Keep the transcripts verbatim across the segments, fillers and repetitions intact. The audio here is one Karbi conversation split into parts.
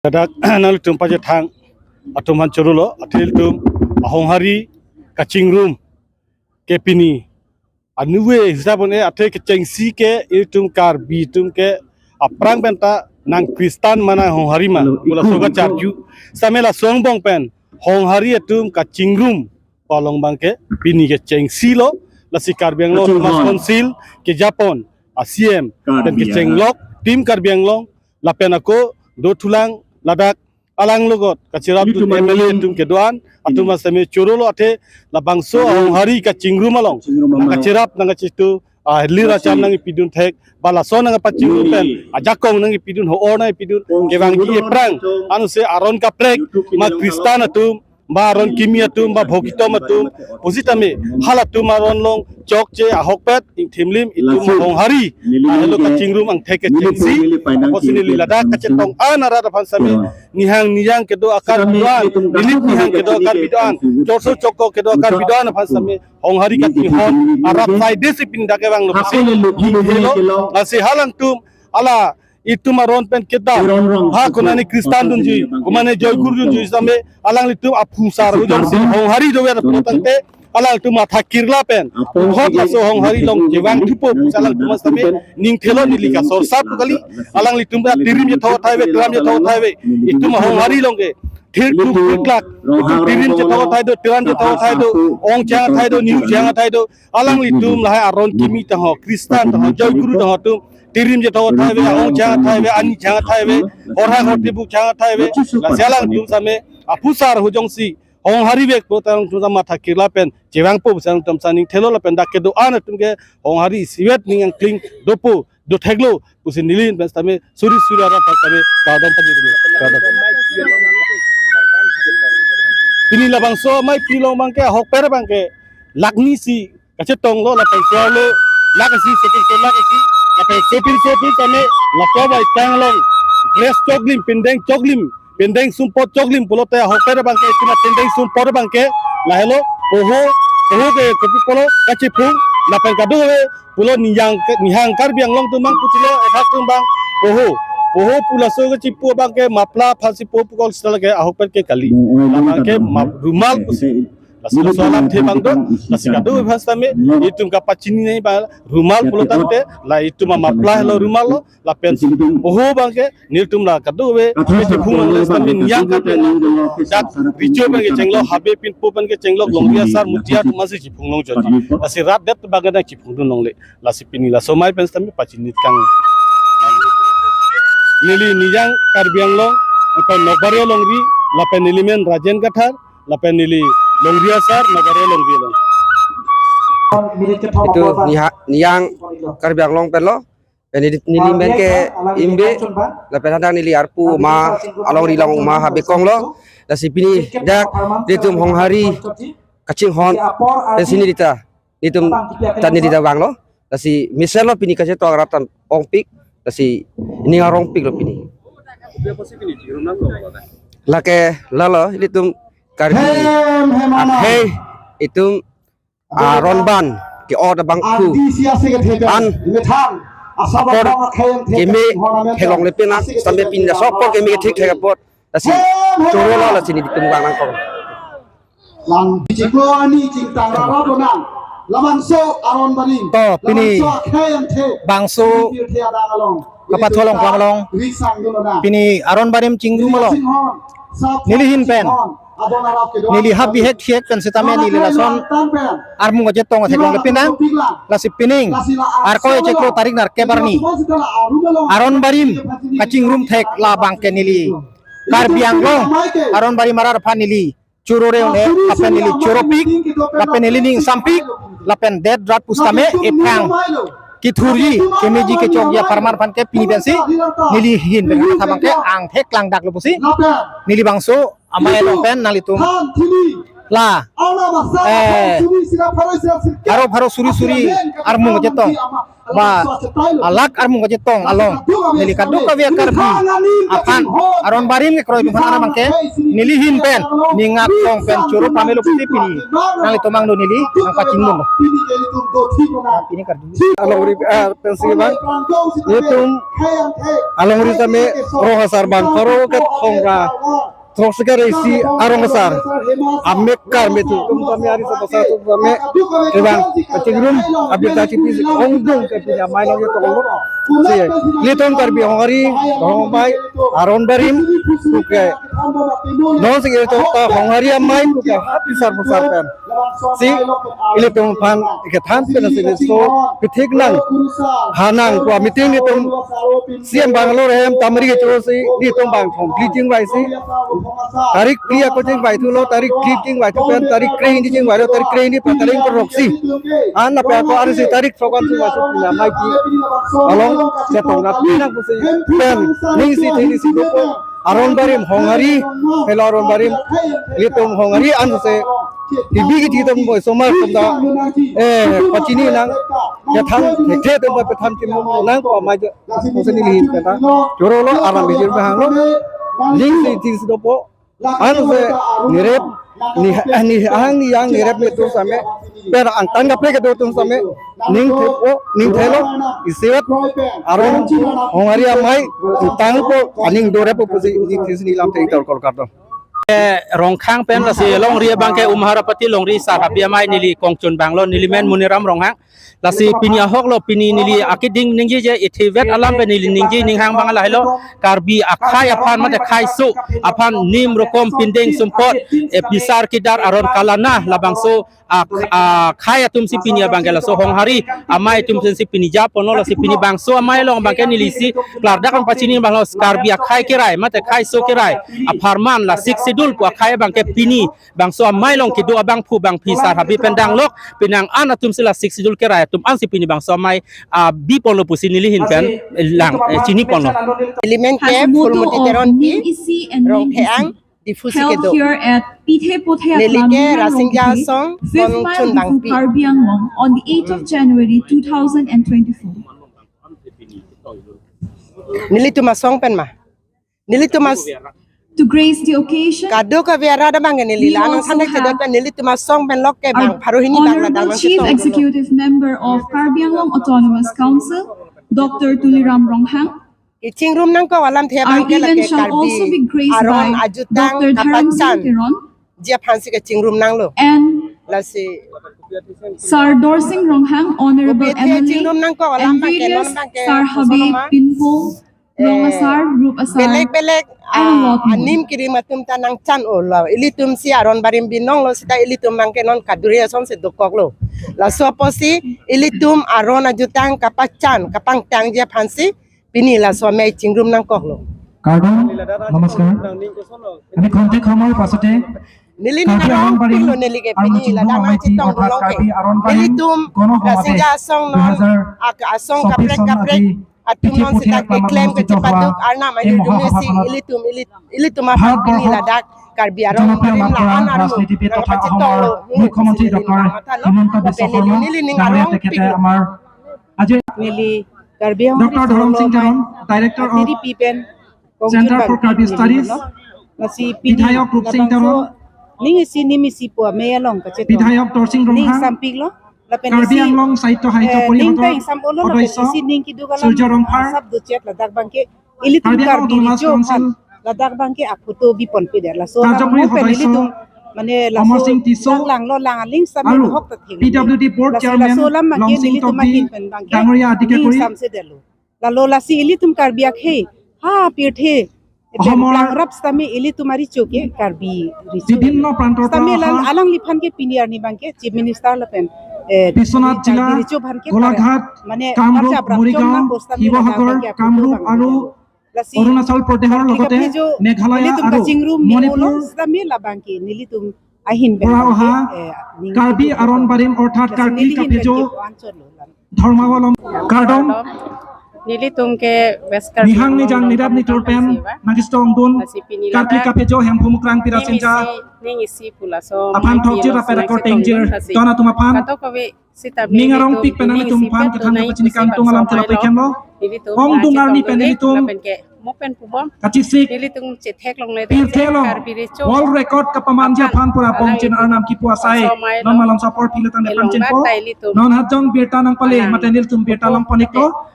Ladak nanglitum pachethang atum aphan chorolo, athe ilitum ahonghari kachingrum ke pini anuve hisap un-e, athe kechengsi ke ilitum Karbi atum ke aphrang penta nang Kristan ma nang honghari ma, pu laso kacharju. Same laso angbong pen honghari atum kachingrum pu along abangke pini kechengsilo. Lasi Karbi Anglong Autonomous Council kejapon a-C E M pen kechenglok, Team Karbi Anglong, lapen ako dothulang ladak alang logot kacherap dun M L A atum kedo-an atum asame chorolo, athe labangso ahonghari kachingrum along nangkacherap nangkachetu, ah, lir acham nangkipidun thek, ba laso nangkapachingrum pen ajakong nangkipidun, ho-or nangkipidun, kevangji ephrang, anuse aron kaprek, ma Kristan atum, ba aron kimi atum, ba bhokitom atum pusitame halatum aron along chokche ahokpet ingthimlim itum honghari ahelo kachingrum angthek kechengsi. Apotsi neli ladak kachetong-an arat aphan same, nihang niyang kedo a-Karbi do-an, nilip nihang kedo a-Karbi do-an, chorso chokok kedo a-Karbi do-an aphan same honghari kachinghon arat saidesi pini dak kevanglo pusi helo. Lasi halangtum ala itum aron pen kedam, ha konane Kristan dunji, konane joikur dunji same alanglitum aphusar ahut jongsi honghari dover pulo tangte alanglitum matha kirla pen hot laso honghari along chevang thupo pusi alangtum same ning thelo, neli kasorsap kali. Alanglitum ta tirim chethok thai ave, tiram chethok thai ave, itum ahonghari along ke thir thuk thir klak, itum tirim chethok thai do, tiram chethok thai do, ong chang thai do, niu chang thai do, alanglitum lahai aron kimi tangho, Kristan tangho, joikur tangho atum tirim chethok thai ave, ong chang thai ave, ani chang thai ave, horha hortibuk chang thai ave. Lasi alangtum same aphusar ahut jongsi honghari vek pulo tangte alangtum same matha kirla pen chevangpo pusi alangtum same ning thelo, lapen dak kedo-an atum ke honghari isivet ning angkling dopo, dotheklo pusi neli ahin pen same suri suri arat aphan same kardom pajirlo. Kardom. Pini labangso amei pi along abangke ahokpet abangke lakh ni isi kachetonglo, lapen ke-arlo lakh isi, second show lakh isi, lapen sopin sopin same laso abang itang along dress choklim, pindeng choklim, pindeng sumpot choklim pulote ahokpet abangke itum pindeng sumpot abangke lahelo poho, poho ke kopi pulo kachiphung, lapen kadokave pulo nihang, nihang Karbi Anglong atum mang puchilo, ethak atum abang poho, poho pu laso kachipu abangke muffler aphansi poho pu kol sita lake ahokpet ke kali. Labangke map-, rumal pusi. Lasi laso alamthe abang do, lasi kadokave aphan same itum kapachini nangji ba rumal pulo tangte la itum a-muffler lo, rumal lo, lapen poho abangke nelitum la kadokave kachiphung longle sitame nihang Karbi Anglong dak Richo pen kechenglo, Habe Pinpo pen kechenglo, Longri Asar Mutia atum masi chiphung longchotji. Lasi rat det abangke nangchiphung dun longle. Lasi pini laso amei pen sitame pachini kang. Neli nihang Karbi Anglong, lapen Nokbario Longri, lapen neli men Rajen Kathar, lapen neli Longri Asar, Nokbario Longri along. Itum niha-, nihang Karbi Anglong penlo, pen neli, neli men ke Imbe, lapen hadak neli arpu ma along ri long ma Habe Kong lo. Lasi pini dak ilitum honghari kachinghon pensi neli ta, ilitum ta neli ta vanglo. Lasi mesenlo pini kachetong arat an ongpik, lasi ning arongpiklo pini. Lake lalo ilitum Karbi akhei itum aron ban ke-ot abang ku an apor keme theklongle penang, sitame pini laso apor keme kethek thek apot, lasi chorolo, lasi nelitum vang nangkok. Lang chiklo ani chingtang rara bonang. Labangso aron barim. To, pini labangso akhei angthe bangso pirthe adang along kapatholong klam along. Riksang dun lonang. Pini aron barim chingrum along. Neli ahin pen neli ha bihek thiek pen sitame neli lason armung kachetong theklongle penang. Lasi pining Arkoi chiklo tarik nerkep arni aron barim kachingrum thek labangke neli Karbi Anglong aron barim arat aphan neli choro re un-e, lapen neli choropik, lapen neli ning sampik, lapen det rat pusitame ephrang kethurji, kemeji kechokji apharman aphan ke pini pensi neli ahin pen kethap abangke angthek langdaklo pusi neli bangso amei along pen nanglitum La, eh, pharo pharo suri suri armung kachetong, ba alak armung kachetong along neli kadokave a Karbi aphan aron barim kekroi atum aphan abangke neli ahin pen ning aktong pen choro pamelo pusi pini nanglitum angno neli nangpachinidun. Pini Karbi alongri, ah, pensi bang, nelitum alongri tame rong asar bang pharo kethom ra throksikep ra isi arong asar amekar metu atum tame, ari sabasa atum tame, kevang kachingrum abirta chipisi ongdung ke pini amei along chetonglo. Si, nelitum Karbi Honghari, Honghari amei, aron barim, puke non sing ito ta Honghari amei puke hati sar pusar pen. Si, ilitum aphan ikethan pen si, so pithik nang, hanang kua meeting nelitum C M Bangalore hem tamri kecho si, nelitum bang thom phli chingvai si, tarik phli ako chingvai thulo, tarik phli chingvai thu pen tarik kre-hini chingvailo, tarik kre-hini pen tarik kre-throksi an lapen ako ari si tarik throk an chingvai si pini amei pi along chetong nangpi nang pusi pen ning si thini si dopo. Aron barim Honghari, helo aron barim nelitum Honghari ansi T V kiti atum boi somar atum ta, eh, pachini nang, kethan, kethe atum ta pethan kim nang ko amei je, pusi neli ahin pen ta chorolo, aram bijir bahanglo, ning si thini si dopo, ansi nirep, ni, ni hang ni yang nirep metu same, pen angtan kaprek kedo atum same, ning thepo, ning thelo, isivet aron Honghari amei, tangpo, aning dorepo pusi, ni thisi neli lamthe ingtor kol kardom. Eh, Rongkhang pen lasi longri abangke Umharapati longri sar habi amei neli kongchun banglo, neli men Muniram Ronghang. Lasi pini ahoklo, pini neli akeding ningjeje ithivet alam pen neli ningje ninghang bang lahelo, Karbi akhei aphan mate khei so aphan nim rokom pindeng sumpot, eh, bisar kidar aron kalana labangso a, akhei atum si pini abangke laso Honghari amei atum si pini japonlo, lasi pini bangso amei along abangke neli si klardak nangpachini banglo, Karbi akhei kerai mate khei so kerai apharman la Sixth Schedule pu akhei abangke pini bangso amei along kedo abangphu bangphi sar habi pen danglok, penang an atum si la Sixth Schedule kerai atum ansi pini bangso amei, ah, biponlo pusi neli ahin pen lang, eh, chiniponlo. Neli men ke Phulmoti Teronpi, Rongtheang, Diphu si kedo. Neli ke Rasingja asong, kongchun bangpi. Karbi Anglong on the eighth of January two thousand and twenty-four. Nelitum asong pen ma. Nelitum as- To grace the occasion, kadokave arat abangke neli la nang sandak chedot pen nelitum asong pen lok ke bang pharo hini bang la dang nang chetong. Chief Executive Member of Karbi Anglong Autonomous Council, Doctor Tuliram Ronghang. Kechingrum nangkok alamthe abangke lake Karbi aron ajutang kapachan ji aphansi kechingrum nanglo. And lasi Sar Dorsing Ronghang, Honorable M L A, chingrum nangkok alam and abangke various sar habi pinpo, long asar, rup asar, belek belek, and a lot more. Anim kirim atum ta nangchan-olo. Ilitum si aron barim binonglo seta ilitum abangke non kaduri asonsi dokoklo. Laso apotsi ilitum aron ajutang kapachan kapangtangji aphansi pini laso amei chingrum nangkoklo. Kardom, namaskar. Ami khonthek komat pasate neli ning arong pilo, neli ke pini ladak nangchetong dolo ke. Nelitum Rasingja asong non, ak-, asong kaprek kaprek atum non seta keklem kechepaduk arnam ajudumsi ilitum, ili-, ilitum aphan pini ladak Karbi aron barim la-an armu nangpachetonglo. Mukhyamantri Doctor Himanta Biswa Sarma, neli ning arong pilo. Neli Karbi Anglong Doctor Dhorom Sing Teron, Director of Center for Karbi Studies, Bidhayok Rup Sing Teron, ning isi nim isi pu amei along kachetong. Bidhayok Dorsing Ronghang, sampiklo, lapen Karbi Anglong Sahitya Haitya Porishod Sodosyo, Surjya Rongphar, sab dochet ladak abangke ilitum Karbi Anglong Autonomous Council, ladak abangke aphoto biponpedet. Laso alam karjokori pen hodosyo ilitum, mane laso Amar Sing Tisso, langlo lang aling sami aru hok ta thik. P W D Board Chairman laso alam abangke Longsing nelitum Tokbi, ahin pen abangke dangoriya adhikari ning samsedetlo. Lalo lasi ilitum Karbi akhei ha pirthe Ohomor langrap sitame ilitum aricho ke Karbi richo. Bibhinno prantor sitame pra alang, alangliphan ke pini arni abangke Chief Minister lapen, eh, Biswanath Karbi Jila, richo abangke Golaghat, mane Kamrup, arja prapchom Morigaon, nangpo sitame Shivasagar, ladak abangke aphoto Kamrup bang aru lasi Arunachal Pradeshor logote Meghalaya aru Manipur sitame labangke nelitum ahin pen abangke, eh, ning Karbi aron barim orthat Karbi kaphejo dhormavalombi. Kardom. Nelitum ke West Karbi Anglong nihang nijang nirat nitur pen nangchetongdun. Lasi pini Karkli ladak Kapejo Hemphu Mukrang Pira Chinja isi, ning isi pu laso aphan thokjir apet akor tengjir don atum aphan. Katok kave sitame ning arongpik pen nelitum aphan kethang kapachini kangtung alam tela pekhen lo. Ongdung arni pen nelitum lapen ke mo pen pubom kachesik nelitum chethek longle pirthe along Karbi Recho world record kapamanji aphan pura bongchin arnam kipu asai non malom sapor pilo tangte pangchin po. Non hajong birta nangpale mate nelitum birta long panik lo.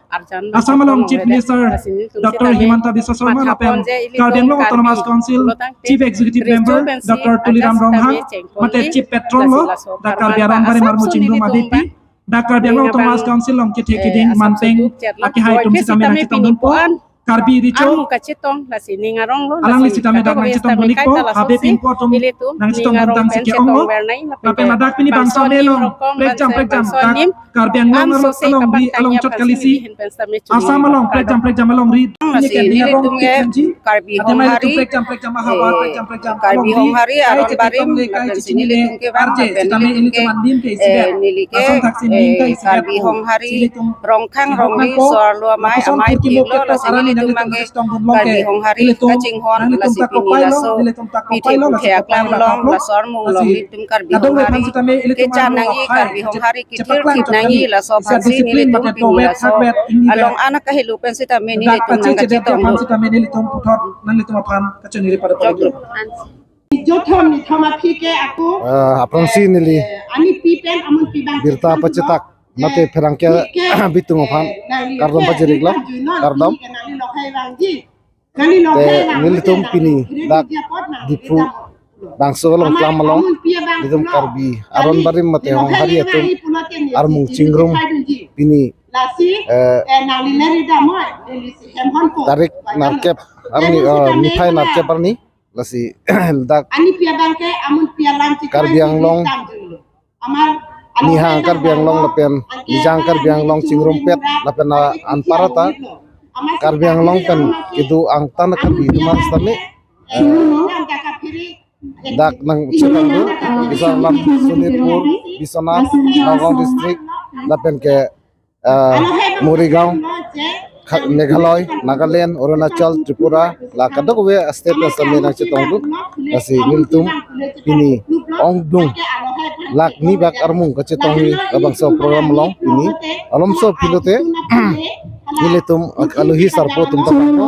Assam along Chief Minister Doctor Himanta Biswa Sarma lapen Karbi Anglong Autonomous Council Chief Executive Member Doctor Tuliram Ronghang mate Chief Patron lo dak Karbi Aron Barim Armu Chingrum Adepi, dak Karbi Anglong Autonomous Council along chethe keding manpeng akehai atum sitame nangchetongdun po. Karbi Recho armu kachetong lasi ning arong lo, alangli sitame dak nangchetongdun po, habe pin po atum nangchetongdun tangsi ke-ong lo. Lapen ladak pini bangso ne along prekjam prekjam dak Karbi Anglong along ri along chot kalisi Assam along prekjam prekjam along ri. Lasi nelitum ke Karbi Honghari, prekjam prekjam ahavar prekjam prekjam Karbi Honghari Aron Barim lapen si nelitum ke bang lapen nelitum ke, eh, neli ke, eh, Karbi Honghari Rongkhang Rongri Soarlo Amei, Amei Pirlo, lasi nelitum bang ke Karbi Honghari kachinghon, lasi pini laso pithe puthe aklam along, laso armu along nelitum Karbi Honghari kechan nangji, Karbi Honghari kithir thip nangji, laso aphansi nelitum pini laso along an akahelo pen sitame nelitum nangkachetong. Jothom ni thoma phi ke aku. Ah, aphrangsi neli ani pi pen amun pi bang birta pachetak mate pherangke bitung aphan kardom pajir-iklo, kardom. Te nelitum pini dak Diphu bangso along klam along nelitum Karbi Aron Barim mate Honghari atum armu chingrum pini, eh, tarik narkep arni, eh, niphai narkep arni lasi dak Karbi Anglong nihang Karbi Anglong lapen nijang Karbi Anglong chingrumpet lapen, ah, anparta Karbi Anglong pen kedo angtan Karbi atum an sitame, eh, dak nangchetongdun, bisa lam Sonitpur, Biswanath, Nagaon district lapen ke, eh, Morigaon, Kha-, Meghalaya, Nagaland, Arunachal, Tripura, la kadokave state sitame nangchetongdun. Lasi nelitum pini ongdung lak ni bak armu kachetongji labangso program along pini malom so pilote nelitum alohi sarpo atum ta bangpo,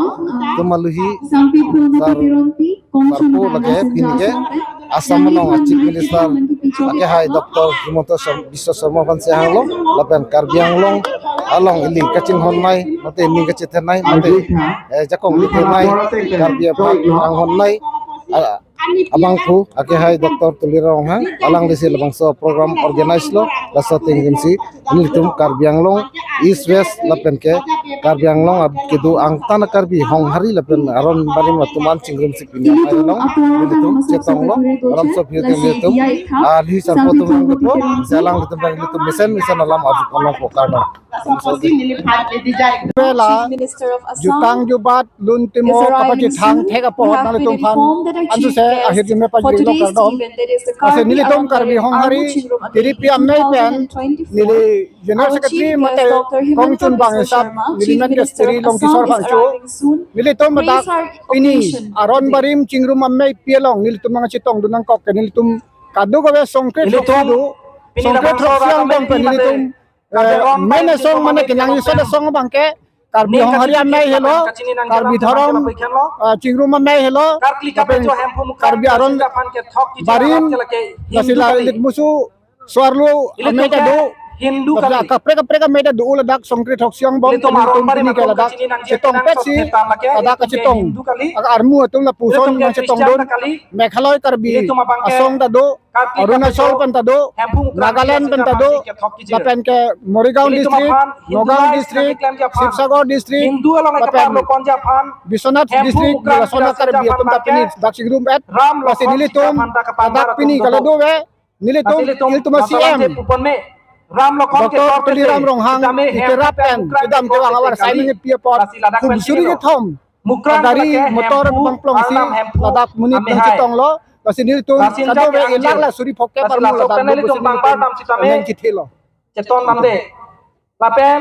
atum alohi sar sarpo lake pini ke Assam along Chief Minister akehai Doctor Himanta Sar-, Biswa Sarma aphansi hanglo, lapen Karbi Anglong along ili kachinghonnei mate ning kachethenei mate, eh, jakong kethenei Karbi aphan anghonnei, ah, abangphu akehai Doctor Tuliram Ronghang, alanglisi labangso program organize lo, laso ateng agency nelitum Karbi Anglong East West lapen ke Karbi Anglong kedo angtan Karbi Honghari lapen Aron Barim atum an chingrumsi pini amei along nelitum chetonglo, malom so pilote nelitum alohi sarpo atum nangpo, si alanglitum pen nelitum mesen mesen alam arju ponlongpo, kardom. Pela jutang jubat lun timo kapachethang thek apot nanglitum aphan ansose ahirjume pajirlo, kardom. Lasi nelitum Karbi Honghari tiripi amei pen neli General Secretary mate kongchun bang hisap neli men ke Sri Longkisor Phangcho, nelitum dak pini Aron Barim chingrum ameipi along nelitum nangchetongdun nangkok ke nelitum kadokave songkre throksi do, songkre throksi angbong pen nelitum, eh, men asong mane kenangji asong abang ke Karbi Honghari amei helo, Karbi dhorom, eh, chingrum amei helo, lapen Karbi Aron Barim, lasi la elit musu Soarlo amei ta do, lapen kaprek kaprek amei ta do, ladak songkre throksi angbong nelitum pini ke ladak chetongpetsi ladak kachetong. Armu atum lapuson nangchetongdun, Meghalaya Karbi asong ta do, Arunachal pen ta do, Nagaland pen ta do, lapen ke Morigaon district, Nagaon district, Sibsagar district, lapen Biswanath district, lason Karbi atum ta pini dak chingrum et, lasi nelitum dak pini kala dove, nelitum ilitum a-C M Doctor Tuliram Ronghang iterap pen kedam kevang avar sai nangkepi apot phung suri kethom agari motor bang plongsi ladak monit nangchetonglo, lasi nelitum kadokave ilak la suri phok ke parmu ladak phung suri nelitum nangkethelo. Cheton namde. Lapen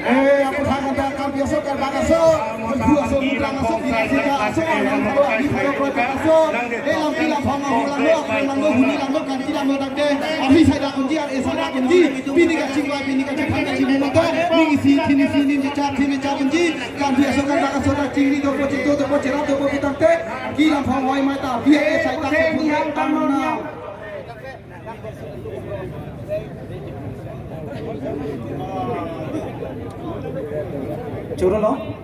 Eh, apot hang kata Karbi aso, Karbak aso, Khupu aso, Mukrang aso, Bidisika aso, Arnam aso, Adi Pharo Kroipak aso, eh, lampi laphang ahorlanglo, aphrang langlo, huni langlo, kanti langlo, tangte, ahi sai dak unji, ar-e sai dak unji, pini kachingvai, pini kachingvai, kachingvai, tangte, ning isi, thini isi, ning chechak, thini chak unji, Karbi aso, Karbak aso, dak chingri dopo, chingto dopo, cherap dopo, tangte, ki laphang vai mai ta, biar eh sai dak, Arnam. Choro lo?